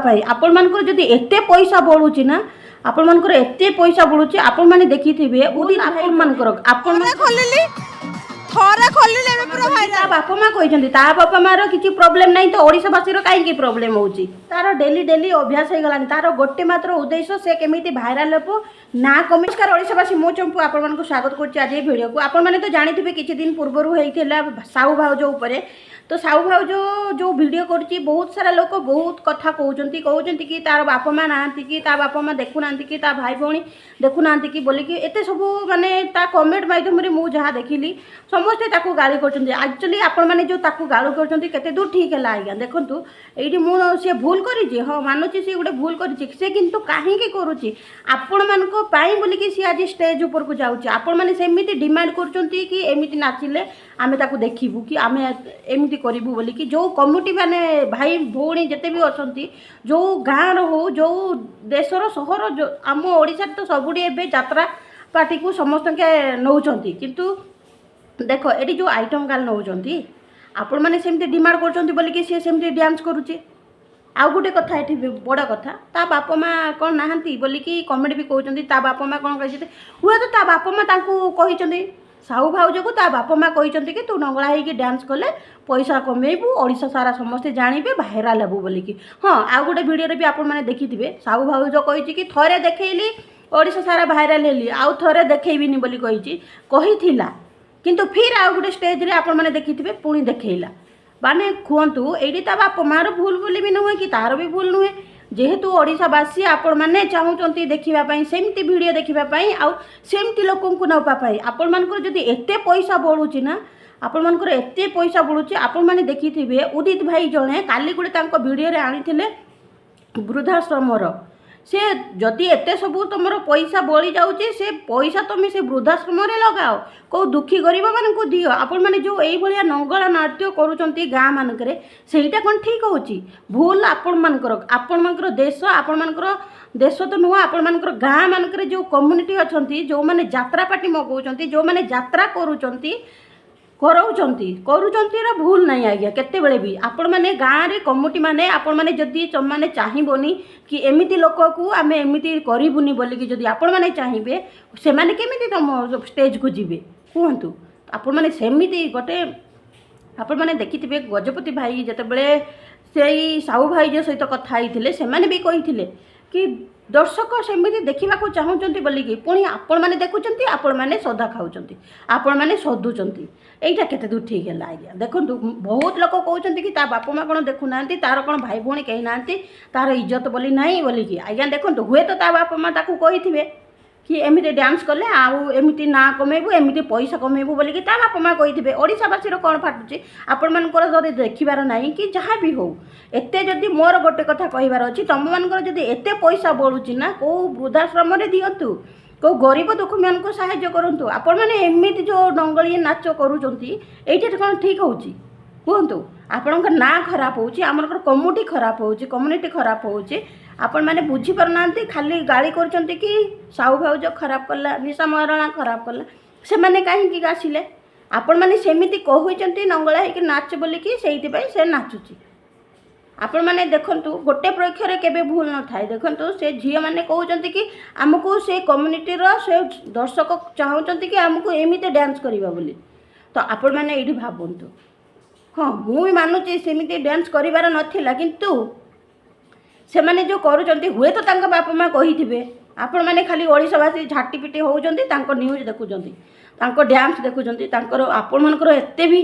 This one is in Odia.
ପାଇଁ ଆପଣମାନଙ୍କର ଯଦି ଏତେ ପଇସା ବଳୁଛି ନା, ଆପଣମାନଙ୍କର ଏତେ ପଇସା ବଳୁଛି, ଆପଣମାନେ ଦେଖିଥିବେ ଉଦିତ ଆପଣମାନଙ୍କର ଆପଣ ଥରେ ଖୋଲିଲି, ଥରେ ଖୋଲିଲି, ଏବେ ପୁରା ତା ଭାଇରାଲ। ବାପା ମା କହିଛନ୍ତି, ତା ବାପା ମାର କିଛି ପ୍ରୋବ୍ଲେମ ନାହିଁ ତ ଓଡ଼ିଶାବାସୀର କାହିଁକି ପ୍ରୋବ୍ଲେମ ହେଉଛି? ତାର ଡେଲି ଡେଲି ଅଭ୍ୟାସ ହେଇଗଲାଣି। ତାର ଗୋଟେ ମାତ୍ର ଉଦ୍ଦେଶ୍ୟ, ସେ କେମିତି ଭାଇରାଲ ହେବ ନା କମି। ନମସ୍କାର ଓଡ଼ିଶାବାସୀ, ମୁଁ ଚମ୍ପୁ ଆପଣମାନଙ୍କୁ ସ୍ୱାଗତ କରୁଛି ଆଜି ଏଇ ଭିଡ଼ିଓକୁ। ଆପଣମାନେ ତ ଜାଣିଥିବେ, କିଛି ଦିନ ପୂର୍ବରୁ ହେଇଥିଲା ସାହୁ ଭାଉଜ ଉପରେ। ତ ସାହୁ ଭାଉଜ ଯେଉଁ ଭିଡ଼ିଓ କରୁଛି, ବହୁତ ସାରା ଲୋକ ବହୁତ କଥା କହୁଛନ୍ତି। କହୁଛନ୍ତି କି ତାର ବାପା ମା ନାହାନ୍ତି କି, ତା ବାପା ମା ଦେଖୁନାହାନ୍ତି କି, ତା ଭାଇ ଭଉଣୀ ଦେଖୁନାହାନ୍ତି କି ବୋଲିକି ଏତେ ସବୁ ମାନେ ତା କମେଣ୍ଟ ମାଧ୍ୟମରେ ମୁଁ ଯାହା ଦେଖିଲି, ସମସ୍ତେ ତାକୁ ଗାଳି କରୁଛନ୍ତି। ଆକ୍ଚୁଆଲି ଆପଣମାନେ ଯେଉଁ ତାକୁ ଗାଳି କରୁଛନ୍ତି, କେତେ ଦୂର ଠିକ୍ ହେଲା ଆଜ୍ଞା? ଦେଖନ୍ତୁ ଏଇଠି ମୁଁ, ସିଏ ଭୁଲ କରିଛି, ହଁ ମାନୁଛି, ସିଏ ଗୋଟେ ଭୁଲ କରିଛି ସେ। କିନ୍ତୁ କାହିଁକି କରୁଛି? ଆପଣମାନଙ୍କ ପାଇଁ ବୋଲିକି ସିଏ ଆଜି ଷ୍ଟେଜ୍ ଉପରକୁ ଯାଉଛି। ଆପଣମାନେ ସେମିତି ଡିମାଣ୍ଡ କରୁଛନ୍ତି କି ଏମିତି ନାଚିଲେ ଆମେ ତାକୁ ଦେଖିବୁ କି ଆମେ ଏମିତି କରିବୁ ବୋଲିକି। ଯେଉଁ କମିଟି ମାନେ ଭାଇ ଭଉଣୀ ଯେତେ ବି ଅଛନ୍ତି, ଯେଉଁ ଗାଁର ହଉ, ଯେଉଁ ଦେଶର ସହର, ଆମ ଓଡ଼ିଶାରେ ତ ସବୁଠି ଏବେ ଯାତ୍ରା ପାର୍ଟିକୁ ସମସ୍ତଙ୍କେ ନେଉଛନ୍ତି। କିନ୍ତୁ ଦେଖ, ଏଠି ଯେଉଁ ଆଇଟମ୍ ଗାର୍ଲ ନେଉଛନ୍ତି, ଆପଣମାନେ ସେମିତି ଡିମାଣ୍ଡ କରୁଛନ୍ତି ବୋଲିକି ସିଏ ସେମିତି ଡ୍ୟାନ୍ସ କରୁଛି। ଆଉ ଗୋଟେ କଥା ଏଠି ବି ବଡ଼ କଥା, ତା ବାପା ମା କ'ଣ ନାହାନ୍ତି ବୋଲିକି କମେଣ୍ଟ ବି କହୁଛନ୍ତି। ତା ବାପା ମା କ'ଣ କହିଛନ୍ତି? ହୁଏତ ତା ବାପା ମା ତାଙ୍କୁ କହିଛନ୍ତି, ସାହୁ ଭାଉଜକୁ ତା ବାପା ମା କହିଛନ୍ତି କି ତୁ ନଙ୍ଗଳା ହେଇକି ଡ୍ୟାନ୍ସ କଲେ ପଇସା କମେଇବୁ, ଓଡ଼ିଶା ସାରା ସମସ୍ତେ ଜାଣିବେ, ଭାଇରାଲ ହେବୁ ବୋଲିକି। ହଁ, ଆଉ ଗୋଟେ ଭିଡ଼ିଓରେ ବି ଆପଣମାନେ ଦେଖିଥିବେ, ସାହୁ ଭାଉଜ କହିଛି କି ଥରେ ଦେଖେଇଲି, ଓଡ଼ିଶା ସାରା ଭାଇରାଲ ହେଲି, ଆଉ ଥରେ ଦେଖେଇବିନି ବୋଲି କହିଛି, କହିଥିଲା। କିନ୍ତୁ ଫିର୍ ଆଉ ଗୋଟେ ଷ୍ଟେଜ୍ରେ ଆପଣମାନେ ଦେଖିଥିବେ, ପୁଣି ଦେଖେଇଲା। ମାନେ କୁହନ୍ତୁ, ଏଇଠି ତା ବାପା ମାଆର ଭୁଲ ବୋଲି ବି ନୁହେଁ କି ତାର ବି ଭୁଲ ନୁହେଁ। ଯେହେତୁ ଓଡ଼ିଶାବାସୀ ଆପଣମାନେ ଚାହୁଁଛନ୍ତି ଦେଖିବା ପାଇଁ, ସେମିତି ଭିଡ଼ିଓ ଦେଖିବା ପାଇଁ ଆଉ ସେମିତି ଲୋକଙ୍କୁ ନେବା ପାଇଁ। ଆପଣମାନଙ୍କର ଯଦି ଏତେ ପଇସା ବଳୁଛି ନା, ଆପଣମାନଙ୍କର ଏତେ ପଇସା ବଳୁଛି, ଆପଣମାନେ ଦେଖିଥିବେ, ଉଦିତ ଭାଇ ଜଣେ କାଲି ଗୋଟେ ତାଙ୍କ ଭିଡ଼ିଓରେ ଆଣିଥିଲେ ବୃଦ୍ଧାଶ୍ରମର। ସେ ଯଦି ଏତେ ସବୁ ତୁମର ପଇସା ବଳି ଯାଉଛି, ସେ ପଇସା ତୁମେ ସେ ବୃଦ୍ଧାଶ୍ରମରେ ଲଗାଅ, କେଉଁ ଦୁଃଖୀ ଗରିବମାନଙ୍କୁ ଦିଅ। ଆପଣମାନେ ଯେଉଁ ଏଇଭଳିଆ ନଙ୍ଗଳା ନାଟ୍ୟ କରୁଛନ୍ତି ଗାଁ ମାନଙ୍କରେ, ସେଇଟା କ'ଣ ଠିକ୍ ହେଉଛି? ଭୁଲ ଆପଣମାନଙ୍କର। ଆପଣମାନଙ୍କର ଦେଶ, ଆପଣମାନଙ୍କର ଦେଶ ତ ନୁହଁ, ଆପଣମାନଙ୍କର ଗାଁ ମାନଙ୍କରେ ଯେଉଁ କମ୍ୟୁନିଟି ଅଛନ୍ତି, ଯେଉଁମାନେ ଯାତ୍ରା ପାର୍ଟି ମଗାଉଛନ୍ତି, ଯେଉଁମାନେ ଯାତ୍ରା କରୁଛନ୍ତି, କରାଉଛନ୍ତି, କରୁଛନ୍ତି ର ଭୁଲ ନାହିଁ ଆଜ୍ଞା କେତେବେଳେ ବି। ଆପଣମାନେ ଗାଁରେ କମିଟି ମାନେ, ଆପଣମାନେ ଯଦି ତମମାନେ ଚାହିଁବନି କି ଏମିତି ଲୋକକୁ ଆମେ ଏମିତି କରିବୁନି ବୋଲିକି ଯଦି ଆପଣମାନେ ଚାହିଁବେ, ସେମାନେ କେମିତି ତମ ଷ୍ଟେଜକୁ ଯିବେ କୁହନ୍ତୁ? ଆପଣମାନେ ସେମିତି ଗୋଟେ, ଆପଣମାନେ ଦେଖିଥିବେ, ଗଜପତି ଭାଇ ଯେତେବେଳେ ସେଇ ସାହୁ ଭାଇଜ ସହିତ କଥା ହେଇଥିଲେ, ସେମାନେ ବି କହିଥିଲେ କି ଦର୍ଶକ ସେମିତି ଦେଖିବାକୁ ଚାହୁଁଛନ୍ତି ବୋଲିକି। ପୁଣି ଆପଣମାନେ ଦେଖୁଛନ୍ତି, ଆପଣମାନେ ସଦା ଖାଉଛନ୍ତି, ଆପଣମାନେ ସଦୁଛନ୍ତି। ଏଇଟା କେତେ ଦୂର ଠିକ୍ ହେଲା ଆଜ୍ଞା? ଦେଖନ୍ତୁ, ବହୁତ ଲୋକ କହୁଛନ୍ତି କି ତା ବାପା ମା କ'ଣ ଦେଖୁନାହାନ୍ତି, ତାର କ'ଣ ଭାଇ ଭଉଣୀ କେହି ନାହାନ୍ତି, ତାର ଇଜ୍ଜତ ବୋଲି ନାହିଁ ବୋଲିକି। ଆଜ୍ଞା ଦେଖନ୍ତୁ, ହୁଏତ ତା ବାପା ମା ତାକୁ କହିଥିବେ କି ଏମିତି ଡ୍ୟାନ୍ସ କଲେ ଆଉ ଏମିତି ନାଁ କମେଇବୁ, ଏମିତି ପଇସା କମେଇବୁ ବୋଲିକି ତା ବାପା ମା କହିଥିବେ। ଓଡ଼ିଶାବାସୀର କ'ଣ ଫାଟୁଛି? ଆପଣମାନଙ୍କର ଯଦି ଦେଖିବାର ନାହିଁ କି ଯାହା ବି ହଉ, ଏତେ ଯଦି, ମୋର ଗୋଟେ କଥା କହିବାର ଅଛି, ତୁମମାନଙ୍କର ଯଦି ଏତେ ପଇସା ବଳୁଛି ନା, କେଉଁ ବୃଦ୍ଧାଶ୍ରମରେ ଦିଅନ୍ତୁ, କେଉଁ ଗରିବ ଦୁଃଖୀମାନଙ୍କୁ ସାହାଯ୍ୟ କରନ୍ତୁ। ଆପଣମାନେ ଏମିତି ଯେଉଁ ନଙ୍ଗଳି ନାଚ କରୁଛନ୍ତି, ଏଇଟା କ'ଣ ଠିକ୍ ହେଉଛି କୁହନ୍ତୁ? ଆପଣଙ୍କ ନାଁ ଖରାପ ହେଉଛି, ଆମଙ୍କର କମ୍ୟୁନିଟି ଖରାପ ହେଉଛି, କମ୍ୟୁନିଟି ଖରାପ ହେଉଛି। ଆପଣମାନେ ବୁଝିପାରୁନାହାନ୍ତି, ଖାଲି ଗାଳି କରୁଛନ୍ତି କି ସାହୁ ଭାଉଜ ଖରାପ କଲା, ନିଶା ମହାରଣା ଖରାପ କଲା। ସେମାନେ କାହିଁକି ଆସିଲେ? ଆପଣମାନେ ସେମିତି କହୁଛନ୍ତି ନଙ୍ଗଳା ହେଇକି ନାଚ ବୋଲିକି, ସେଇଥିପାଇଁ ସେ ନାଚୁଛି। ଆପଣମାନେ ଦେଖନ୍ତୁ, ଗୋଟେ ପକ୍ଷରେ କେବେ ଭୁଲ ନଥାଏ। ଦେଖନ୍ତୁ, ସେ ଝିଅମାନେ କହୁଛନ୍ତି କି ଆମକୁ ସେ କମ୍ୟୁନିଟିର ସେ ଦର୍ଶକ ଚାହୁଁଛନ୍ତି କି ଆମକୁ ଏମିତି ଡ୍ୟାନ୍ସ କରିବା ବୋଲି। ତ ଆପଣମାନେ ଏଇଠି ଭାବନ୍ତୁ। ହଁ, ମୁଁ ବି ମାନୁଛି, ସେମିତି ଡ୍ୟାନ୍ସ କରିବାର ନଥିଲା। କିନ୍ତୁ ସେମାନେ ଯେଉଁ କରୁଛନ୍ତି, ହୁଏତ ତାଙ୍କ ବାପା ମା କହିଥିବେ। ଆପଣମାନେ ଖାଲି ଓଡ଼ିଶାବାସୀ ଝାଟି ପିଟି ହେଉଛନ୍ତି, ତାଙ୍କ ନ୍ୟୁଜ୍ ଦେଖୁଛନ୍ତି, ତାଙ୍କ ଡ୍ୟାନ୍ସ ଦେଖୁଛନ୍ତି, ତାଙ୍କର ଆପଣମାନଙ୍କର ଏତେ ବି